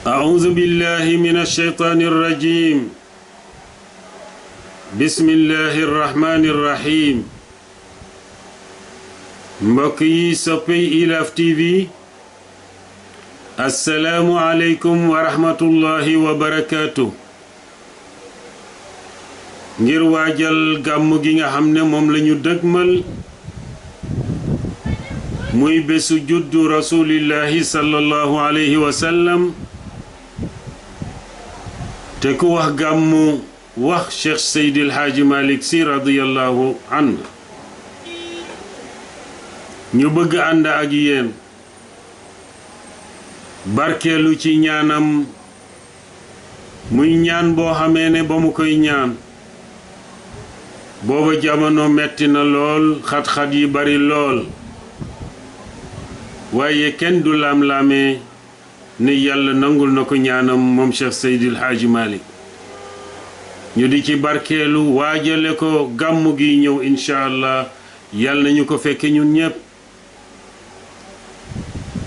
أعوذ بالله من الشيطان الرجيم بسم الله الرحمن الرحيم mbokk yi soppey ILAF TV assalaamu aleykum wa rahmatullahi wa barakaatu ngir waajal gàmmu gi nga xam ne moom lañu dëgmal muy bésu juddu rasulillahi sallallahu alayhi wa sallam te ku wax gàmmu wax Cheikh Seydi El Hadji Malick Sy radiyallahu anhu ñu bëgg ànd ak yéen barkeelu ci ñaanam muy ñaan boo xamee ne ba mu koy ñaan booba jamono metti na lool xat-xat yi bari lool waaye kenn du laam-laamee ne yàlla nangul na ko ñaanam moom Cheikh Seydi El Hadji Malick ñu di ci barkeelu waajale ko gàmmu gi ñëw incha allah yàlla nañu ko fekke ñun ñépp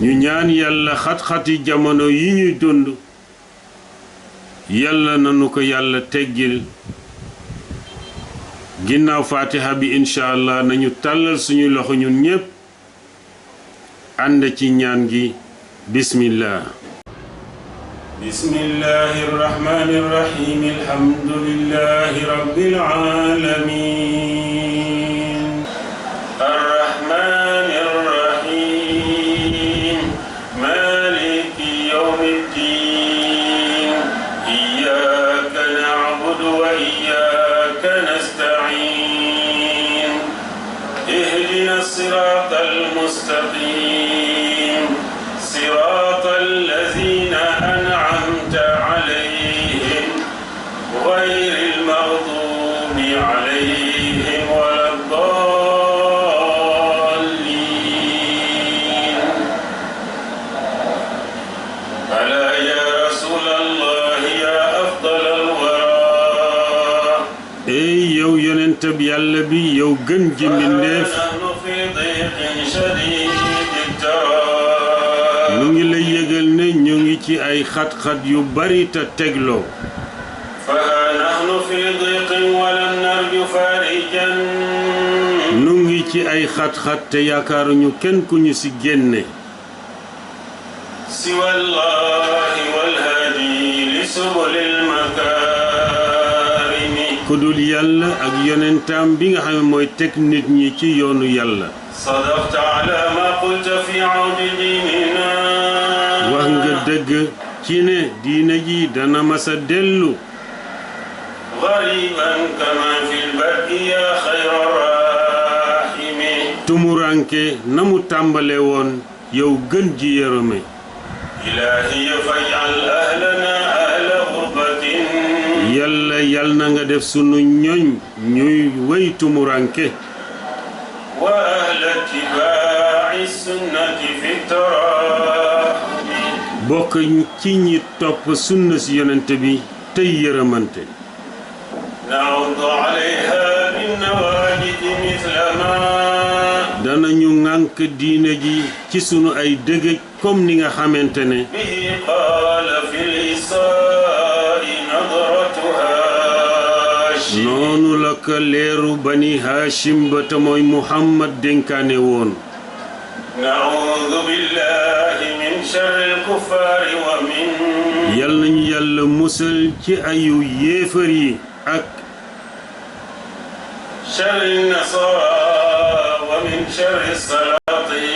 ñu ñaan yàlla xat-xati jamono yi ñuy dund yàlla nanu ko yàlla teggil ginnaaw fatiha bi incha allah nañu tàllal suñu loxo ñun ñépp ànd ci ñaan gi bismillah bismillahi rrahmani rrahim alhamdulillahi rabbil alamin arrahmani rrahim maliki yawmiddin iyyaka na'budu wa iyyaka nasta'in ihdina siratal mustaqim siratal ladzina an'amta alayhim ghayril maghdubi alayhim waladdallin ala ya rasulallah ya afdalal wara ey yow yonentab yàlla bi yow gën ji mbindeef ñu ngi lay yëgal ne ñu ngi ci ay xat-xat yu bari te tegloo ñu ngi ci ay xat-xat te yaakaaruñu kenn ku ñu ci génne ku dul yàlla ak yonentam bi nga xam ne mooy teg nit ñi ci yoonu yàlla sadaqta ala ma qulta fi awdi dinina wax nga dëgg ci ne diina ji dana masa dellu ghariban kama fil bad'i ya khayra rahimi tumuranke na mu tàmbale woon yow gën ji yërëme ilahi faj'al ahlana ahla ghurbatin yàlla yal na nga def sunu ñoñ ñuy wéy tumuranke wa ahla ittiba'i sunnati fi tarahumi bokk ci ñi topp sunna si yonente bi tey yërëmante na'udu alayha min nawajid mithla ma danañu ŋànk diine ji ci sunu ay dëgëj comme ni nga xamante ne bihi qaala fil isa'i nadratuha noonu la ko leeru bani Hashim ba te mooy Muhammad dénkaane woon na'uudu billahi min sharril kuffaari wa min yal nañu yàlla musal ci ayu yéefar yi ak sharri nasaara wa min sharri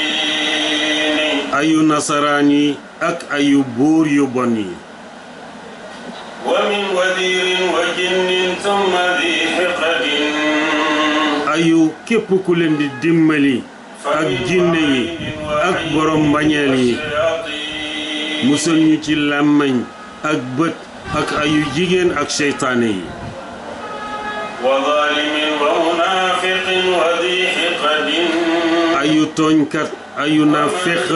salaatiini ayu nasaraan yi ak ayu buur yu bon yi wa min wadiirin wa jinnin thumma di hiqadin ayu képp ku leen di dimbali ak jinne yi ak borom mbañeel yi musal ñu ci làmmañ ak bët ak ayu jigéen ak seytaane yi wa zalimin wa munafiqin wa di hiqadin ayu tooñkat ayu naafeq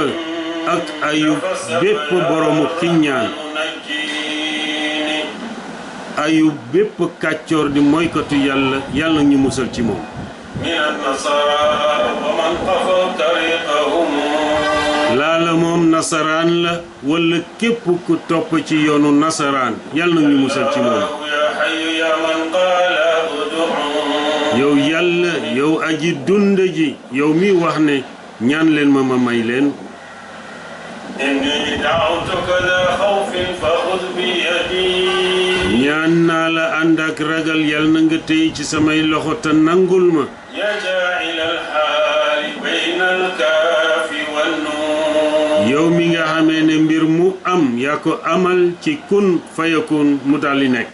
ak ayu bépp boromu kiññaan ayu bépp kàccoor di moykatu yàlla yàlla ñu musal ci moom min an-nasara wa man qafaw tariqahum laala moom nasaraan la wala képp ku topp ci yoonu nasaraan yàlla na ñu musal ci moom yow yàlla yow aji dund ji yow mi wax ne ñaan leen ma may leen إني دعوتك ذا خوف فخذ بيدي ñaan naa la ànd ak ragal yàlla na nga téy ci samay loxo te nangul ma يا جاعل الحال بين الكاف والنون yow mi nga xamee ne mbir mu am yaa ko amal ci kun fayakun mu daldi nekk